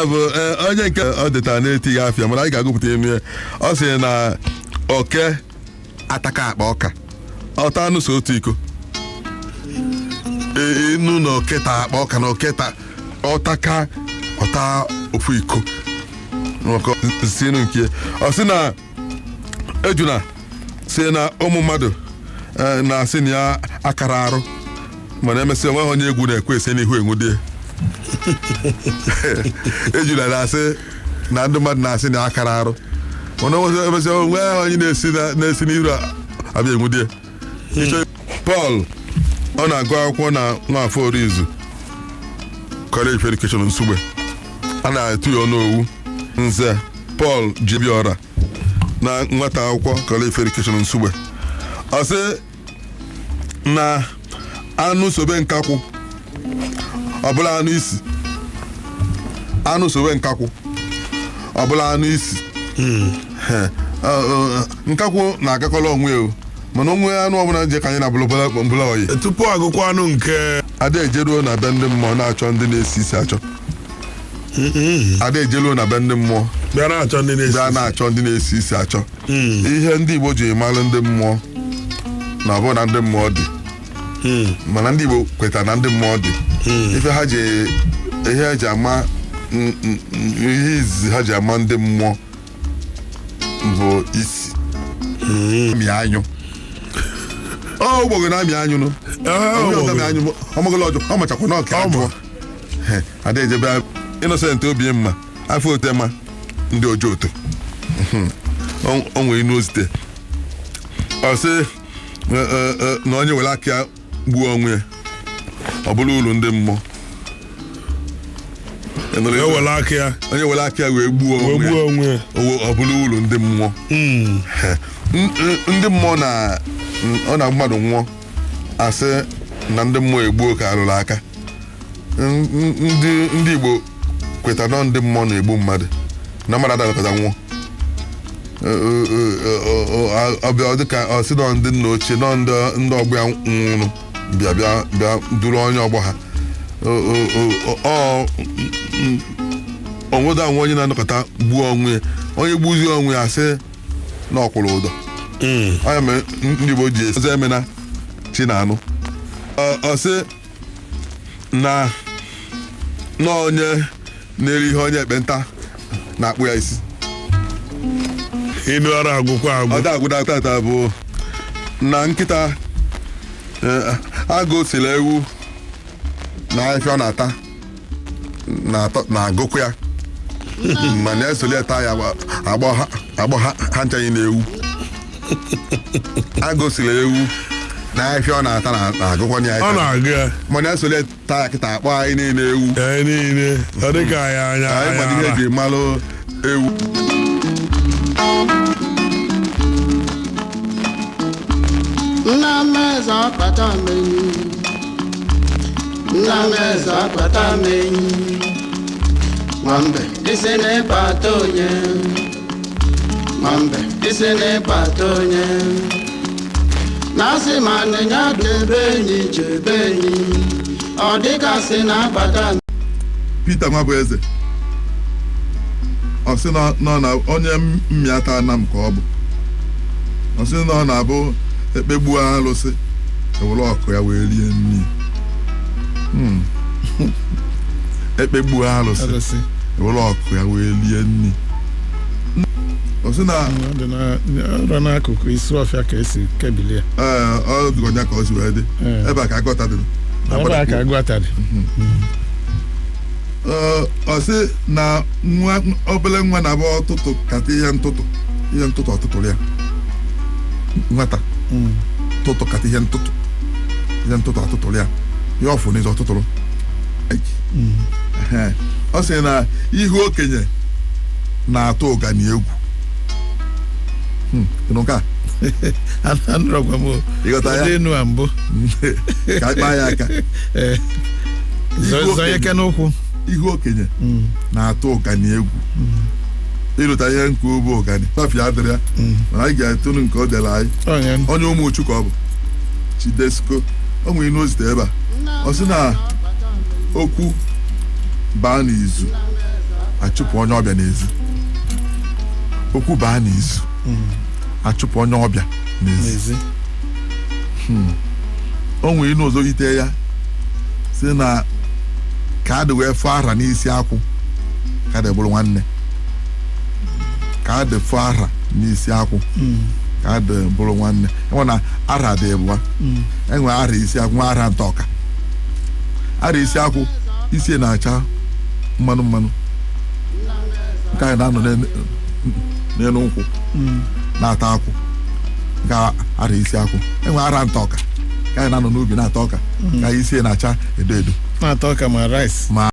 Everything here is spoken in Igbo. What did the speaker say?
Ya bụ onye nke ọ dịta na-etighị afịa, mana anyị ga-agụpụta ime ya. Ọ sị na oke ataka akpa ọka, ọta anụ so otu iko. Inu na oke ta akpa ọka na oke ta ọtaka ọta ofu iko. Maka sinu nke ọ sị na ejuna si na ụmụ mmadụ na-asị na ya akara arụ, mana emesịa onweghị onye egwu na-ekwe ese n'ihu enwudie. Ejula na-asị na ndị mmadụ na-asị na akara arụ, mana emesịa onweghị onye na-esi n'ihu abịa enwudie. Paul ọ na-agụ akwụkwọ na Nwafọ Orizu College of Education Nsugbe, a na-etu ya ọnụ owu Nze Paul Jibiora na nwata akwụkwọ College of Education Nsugbe. Ọ sị na anụ sobe nkakwụ ọbụla anụ isi, anụ sobe nkakwụ ọbụla anụ isi. Nkakwụ na-agakọrọ onwe o, mana onwe anụ ọbụla je ka anyị na bụla oyi. Tupu agụkwa anụ nke ada ejeruo na be ndị mmụọ na-achọ ndị na-esi isi achọ. Ada ejeruo na be ndị mmụọ bịa na-achọ ndị na-esi bịa na-achọ ndị na-esi isi achọ. Ihe ndị Igbo ji malụ ndị mmụọ na ọ bụrụ na ndị mmụọ dị, mana ndị Igbo kwetara na ndị mmụọ dị. Ife ha ji ihe eji ama ihe izizi ha ji ama ndị mmụọ bụ isi mị anyụ. Ọ ụgbọgụ na-amị anyụ nụ. Onye ọzọ anyụ ọmọgụlụ ọjọọ ọ machakwa na ọka ajụọ. Ada ejebe. Innocent Obimma afọ otema ndị ojoto o nwere inu ozite. Ọ sị na onye were aka ya gbuo onwe ya, ọ bụrụ uru ndị mmụọ. Ewere aka ya onye were aka ya wee gbuo onwe ya, ọ bụrụ uru ndị mmụọ. Ndị mmụọ na ọ na mmadụ nwụọ, asị na ndị mmụọ egbuo ka arụrụ aka. Ndị Igbo kweta na ndị mmụọ na-egbu mmadụ, na mmadụ adakọta nwụọ ọbịa dịka ọ sị nọ ndị nna ochie nọ ndị ọgbọ ya nwụrụ bịa bịa bịa duru onye ọgbọ ha. Onwedo anwụ onye na-anọkọta gbuo onwe ya, onye gbuzie onwe ya sị na ọkwụrụ ụdọ. Onye mere ndị Igbo ji ezi emena chi na anụ. Ọ sị na onye na-eri ihe onye ekpenta na-akpụ ya isi. Ịnụ ọrụ agwụkwa agwụ. Ọ da-agwụda tata bụ na nkịta agụ siri ewu na ahịhịa ọ na-ata na-agụkwa ya, mana esoli ata ya agbọ ha nchaghị na ewu. Agụ siri ewu na ahịhịa ọ na-ata na-agụkwa ya, ọ na-agụ ya, mana esoli ata ya kịta akpọ anyị niile ewu. Anyị niile ọ dịka anyị anya anyị mana ihe eji malụ ewu. Nna m eze akpata m enyi, nna m eze akpata m enyi, nwambe isi na-ịkpata onye, nwambe isi na-ịkpata onye, na-asị ma nịnya chebe enyi chebe enyi, ọ dịgasị na-akpata. Peter Nwabueze ọ sị nọ na onye mmịata na m ka ọ bụ, ọ sị na ọ na-abụ ekpegbuo alụsị ewere ọkụ ya wee rie nri. Ekpegbuo alụsị ewere ọkụ ya wee rie nri. Ọ sị na ọ n'akụkụ isi ọfịa ka esi kebilie. Ee, ọ dịkwa ka ọ si wee dị ebe a ka agụta dị. Ebe a ka agụta dị. Ọ sị na nwa obere nwa na-abụ ọtụtụ kata ihe ntụtụ, ihe ntụtụ ọtụtụrụ ya nwata tụtụ kata ihe ntụtụ, ihe ntụtụ ọtụtụrụ ya, ihe ọfụ n'izu ọtụtụrụ. Ọ sị na ihu okenye na-atụ ụgani egwu. Nke a ịghọta ya ka akpa ya aka. Ihu okenye na-atụ ụgani egwu. Ịlụta ihe nke ugbo ụgani tafia adịrị ya, mana anyị ga-etụrụ nke o dere anyị. Onye ụmụchu ka ọ bụ Chidesko o nwere inu ozite ebe a. Ọ sị na okwu baa n'izu Achụpụ onye ọbịa n'ezi. Okwu baa n'izu, achụpụ onye ọbịa n'ezi. N'ezi. O nwere inu ọzọ yite ya, si na ka adị wee fụọ ara n'isi akwụ, ka adị bụrụ nwanne. Ka adị fụọ ara n'isi akwụ, ka adị bụrụ nwanne. Enwe na ara dị ịbụa. Enwe ara isi akwụ, nwe ara ntọka. Ara isi akwụ, isi na-acha mmanụ mmanụ, nke anyị na-anọ n'elu nkwụ na-ata akwụ, nke ara isi akwụ. Enwe ara ntọka, nke anyị na-anọ n'ubi na-ata ọka, ka isi na-acha edo edo. Na-ata ọka ma rice. Ma